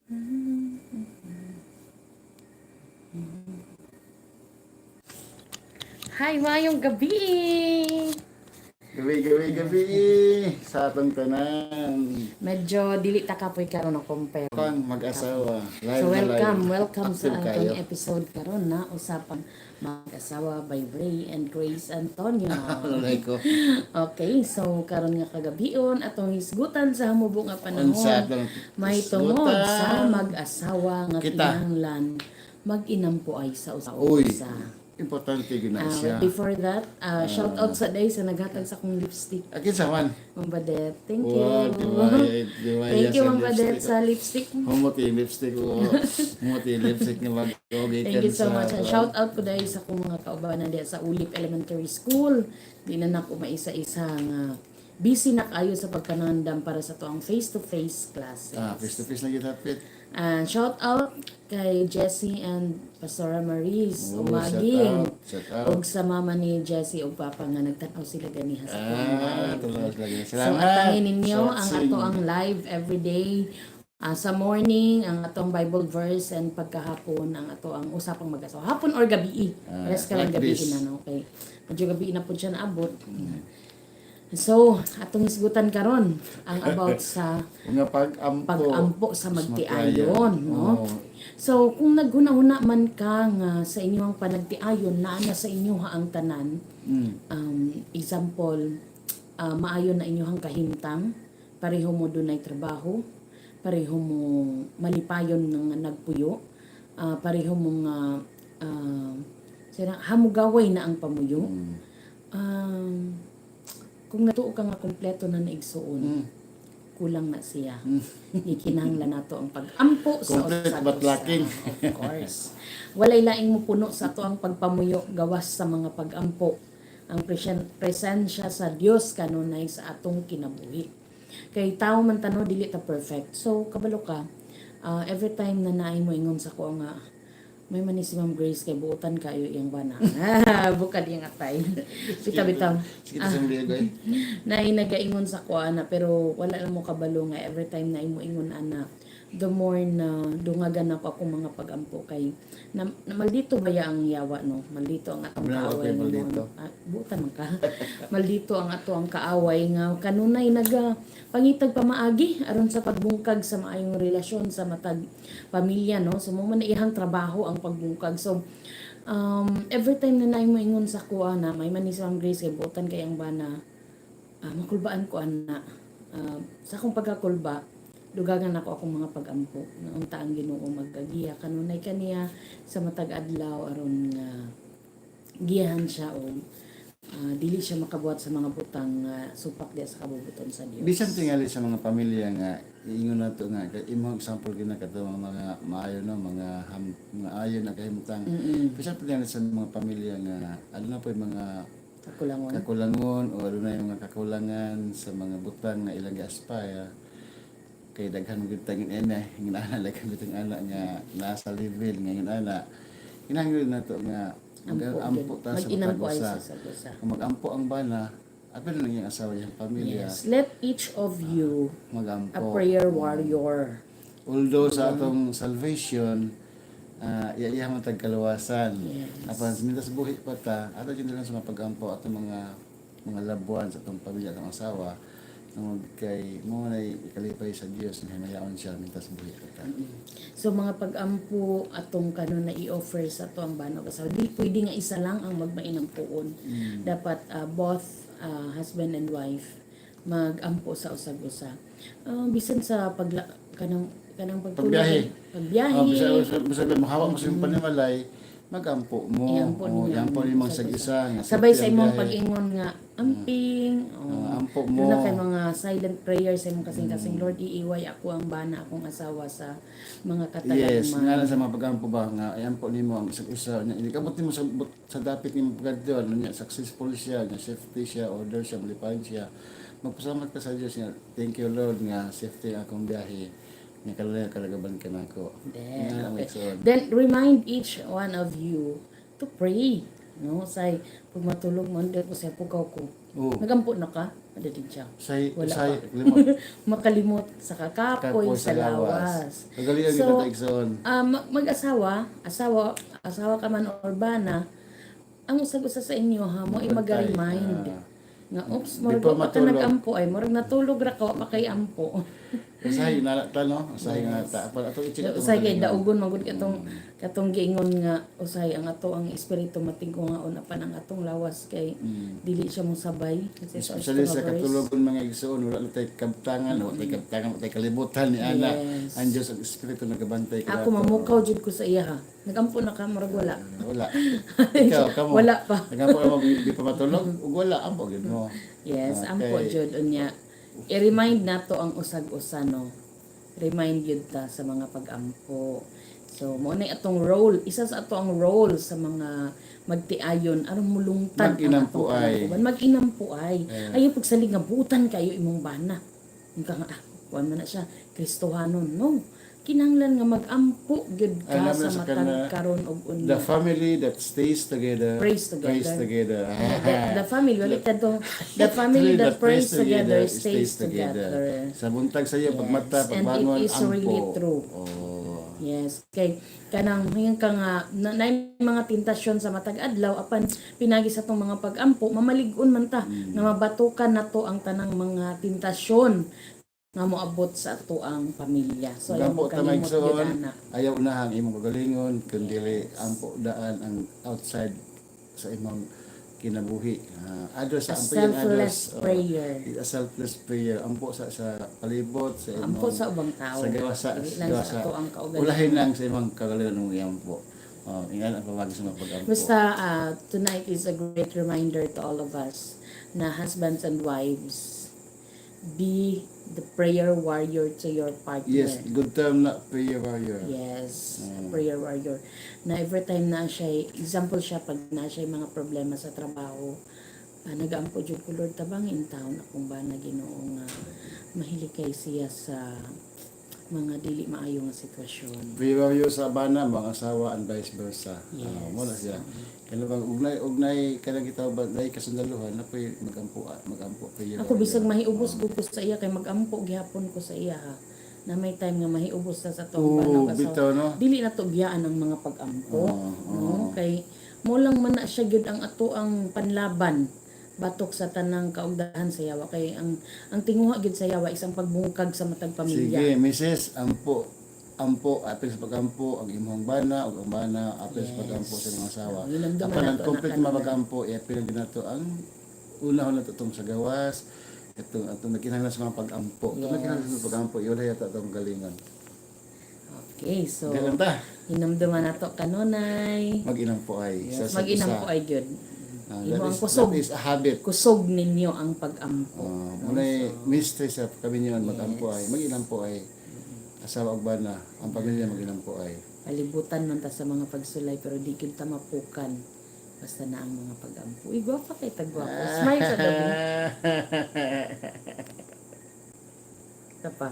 Hi, maayong gabi! Gabi, gabi, gabi sa atong tanan. Medyo dili ta kapoy karon na compare. Kang mag-asawa. Live So na welcome, live. Welcome sa Active atong kayo. Episode karon na usapang mag-asawa by Ray and Grace Antonio. Alay ko. Okay, so karon nga kagabion atong hisgutan sa hamubo nga panahon Unsa atong may tungod hisgutan? sa mag-asawa nga Kita. kinahanglan mag-inampo ay sa Uy, usa. Importante gyud na siya. Before that, shout out sa day sa naghatag sa akong lipstick. Akin sa man. Ma'am Badet, thank you. Wow, diway, diway. Thank you, Ma'am Badet, sa lipstick. Humot yung lipstick ko. Humot yung lipstick ni Mag. Thank you so much. And shout out po dahil sa akong mga kaubanan diya sa Ulip Elementary School. Di na nako maisa-isa nga busy na kayo sa pagpanandam para sa tuang face-to-face classes. Ah, face to face na kita pit. And shout out kay Jessie and Pastora Maris Oh, Umaging. shout out, shout out. Og sa mama ni Jessie ug papa nga nagtan-aw sila ganiha sa tuang Ah, live. tuloy lagi. So Salamat. atangin ninyo Shout ang sing. ato ang live every day. Sa morning ang atong Bible verse and pagkahapon ang ato ang usapang mag-asawa. Hapon or gabi. Ah, Pares ka lang like gabi this. na no. Okay. Medyo gabi na pud siya naabot. So, atong hisgutan karon ang about sa Nga pag-ampo. Pag-ampo sa magtiayon, no? Oo. So, kung naghuna-huna man ka nga sa inyong panagtiayon, naa na sa inyo ha ang tanan. Example, maayo na inyong kahimtang, pareho mo dunay trabaho, pareho mo malipayon ng nagpuyo, pareho mo nga sira, hamugaway na ang pamuyo. Kung natuo ka nga kompleto na naigsuon, kulang na siya. Gikinahanglan nato ang pag-ampo sa Complete usag but usa. lacking. Of course. Walay laing mopuno sa ato ang pagpamuyo gawas sa mga pag-ampo. Ang presensya sa Dios kanunay sa atong kinabuhi. Kay tao man tano, dili ta perfect. So kabalo ka, every time na naay mo ingon sa ko nga may man ni si Ma'am Grace kay buotan kayo iyang bana. Bukad iyang atay. Bitaw bitaw. Sige ta sa mga eh. Naay nagaingon sa ko ana, pero wala lang mo kabalo nga every time na imo ingon ana, the more na dungagan ako akong mga pagampo kay na maldito baya ang yawa, no? Maldito ang atong Wala, kaaway okay, nga maldito. Butan man ka. Maldito ang ato ang kaaway nga kanunay naga pangitag pamaagi aron sa pagbungkag sa maayong relasyon sa matag pamilya, no? So mo man na iyang trabaho ang pagbungkag. So every time na naay mo ingon sa kuha na may man ni si Ma'am Grace kay buotan kay ang bana, makulbaan ko ana. Sa akong pagkakulba, dugangan ako akong mga pagampo nga unta ang Ginoo magkagiya kanunay kaniya sa matag adlaw aron nga giyahan siya o dili siya makabuhat sa mga butang nga supak diya sa kabubuton sa Dios. Bisan tingali sa mga pamilya nga ingon nato nga kay imong example gina kato mga maayo, no, mga ham, mga ayo na kahimtang. Bisan tingali sa mga pamilya nga ano na po yung mga kakulangon. Kakulangon o ano na yung mga kakulangan sa mga butang nga ilang gi-aspire, kay daghan mo gyud tangin ene ngin ana, daghan gyud ana nga nasa level nga ngin ana, kinahanglan nato nga mag-ampo ta sa Mag-inampo ay matag usa. sa usa. Kung mag-ampo ang bana, apil na lang yung asawa, yung pamilya. Yes, let each of you mag-ampo. A prayer warrior. Although sa atong salvation, iya iya man tag kaluwasan. Apan mintas buhi pa ta, ato jud lang sa mga pag-ampo atong mga labuan sa atong pamilya, atong asawa, tungod kay mo na ikalipay sa Dios nga himayaon siya mintas buhi pa ta. So mga pag-ampo atong kanon na i-offer sa ato ang bana ug asawa. Di pwede nga isa lang ang magmainampuon. Dapat both husband and wife mag-ampo sa usag-usa. Bisan sa pagla kanang kanang pagtulog, Pagbiyahe. pagbiyahe. Oh, bisa bisa mohawa mo sa imong panimalay, mag-ampo mo. Iampo Oh, ninyo iampo ang nimo ang usag-usa. isa nga Sabay safety sa ang imong biyahe. pag-ingon nga amping. Oh. Ah, ampo mo. Doon na kay mga silent prayers sa imong kasing-kasing, "Lord, iiway ako ang bana akong asawa sa mga Yes, katalagman." nga lang sa mga pag-ampo ba nga iampo nimo ang isang isa nya inikabot nimo sa dapit nimo pagkadto nya successful siya, nya safety siya, order siya, malipayon siya. Magpasalamat ka sa Dios nga thank you, Lord, nga safety ang akong biyahe nga kalaya kalagaban ka nako. Then, Nga lang okay. igsoon. Then remind each one of you to pray. No, say pag matulog mo, hindi ko sa pugaw ko. Oo. Nagampo na ka? Ano din siya? Say, Wala say, pa. limot. Makalimot sa kakapoy sa lawas. Kagalian So, kita ta, igsoon. Mag-asawa, asawa, asawa ka man or bana, ang usag-usa sa inyo ha, mo Bantay, i maga-remind. Nga, oops, murag Before wa pa ka matulog. nag-ampo ay, murag natulog ra ka, wa pa kay ampo. Usahay nala ta, no? Usahay nga ta. Apan ato i-check ato Usahay kay magalingon. daugon magud katong giingon nga usahay ang ato ang espiritu matingkungaon apan ang atong lawas kay dili siya mosabay kasi sa Especially sa verse. katulogon, mga igsoon, wala na tay kabtangan, wala tay kabtangan, wala tay kalibutan ni ana. Ang Diyos ang Espiritu nagabantay Ako kanato. mamukaw jud ko sa iya ha. Nagampo na ka, murag wala. Wala. Ikaw, kamo. Wala pa. Nagampo ka mo, di pa matulog, ug wala, ampo gyud mo. Yes, Okay. ampo jud unya. I-remind nato ang usag-usa, no. Remind yun ta sa mga pag-ampo. So mo na atong role, isa sa ato ang role sa mga magtiayon aron mulungtad ang atong Mag-inampo ay. panangkuban. Mag-inampo ay. Ayaw pagsalig nga buutan kayo imong bana. Nga nga ah, kuan man na siya, Kristohanon, no. Kinahanglan nga mag-ampo gyud ka Alam na sa sa matag kana- karon og unya. The family that stays together, Prays together. Prays together. The family, wala to. The family that prays together stays together. Sa buntag sa iyo, Yes, pagmata, and it pagbangon, is ampo. really true. Oh. Yes, kay kanang hingan ka nga na, mga tentasyon sa matag adlaw apan pinagi sa tong mga pag-ampo mamalig-on man ta nga mabatukan nato ang tanang mga tentasyon nga moabot sa ato ang pamilya. So ayaw Gampo mo ta, mga kalimot gyud igsoon, ana. ayaw unahang imong kagalingon, kundi ampo daan ang outside sa imong kinabuhi. Others A sa ampo yung selfless others, oh, prayer. A selfless prayer. Ampo sa palibot, sa imong Ampo sa ubang tao. Sa gawa sa Dili lang gawa sa ato ang kaugalingon. Ulahin lang sa imong kagalingon mong iampo. Oh, ingan ang pamagi sa mga pag-ampo. Basta tonight is a great reminder to all of us na husbands and wives, be the prayer warrior to your partner. Yes, good term na prayer warrior. Yes, prayer warrior. Na every time na siya, example siya, pag na siya mga problema sa trabaho, nag-ampo jud ko, "Lord, tabang in town akong bana, Ginoo, nga mahilikay siya sa mga dili maayo nga sitwasyon." Prayer warrior sa bana, mga asawa and vice versa. Yes. Ah, mo na siya. Kaya bang ugnay ugnay kanang kita ba nay kasundaluhan na po'y magampo magampo prayer Ako warrior. bisag mahiubos ko sa iya kay mag-ampo gihapon ko sa iya ha. Na may time nga mahiubos sa atong Oo, bana ug asawa. bitaw, no? Dili na to biyaan ang mga pag-ampo. Oo, No? Kay mo lang man na siya gyud ang ato ang panlaban batok sa tanang kaugdahan sa yawa kay ang tinguha gyud sa yawa isang pagbungkag sa matag pamilya. Sige, Mrs. Ampo. Ampo, apil sa pagampo, ang imong bana, ug ang bana, apil sa pagampo sa imong asawa. Oh, hinumduman Apan ang nato na complete kanunay. mapagampo, iapil ang ginato ang unahon na itong sa gawas, itong atong nagkinahanglan sa mga pag-ampo. Itong nagkinahanglan sa mga pag-ampo, iulay ata itong galingon. Okay, so Ganun ta, hinumduman nato kanunay. mag-inampo ay. Yes, sa mag-inampo ay gyud. Ah, Imo that ang is, kusog. that is a habit. Kusog ninyo ang pag-ampo. Muna'y mystery sa kami mag-ampo ay, mag-inampo ay, asawa ug bana, ang pamilya mag-inampo ay. Palibutan man ta sa mga pagsulay pero di gyud ta mapukan basta na ang mga pag-ampo. Uy, gwapa kay tagwapo. Smile sa gabi. Ito pa.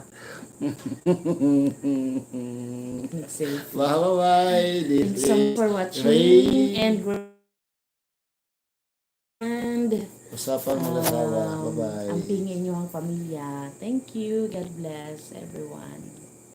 Nag-selfie. Bye-bye. This Thanks so much is for watching Ray. and Usapang Mag-asawa. Bye-bye. Amping inyo ang pamilya. Thank you. God bless everyone.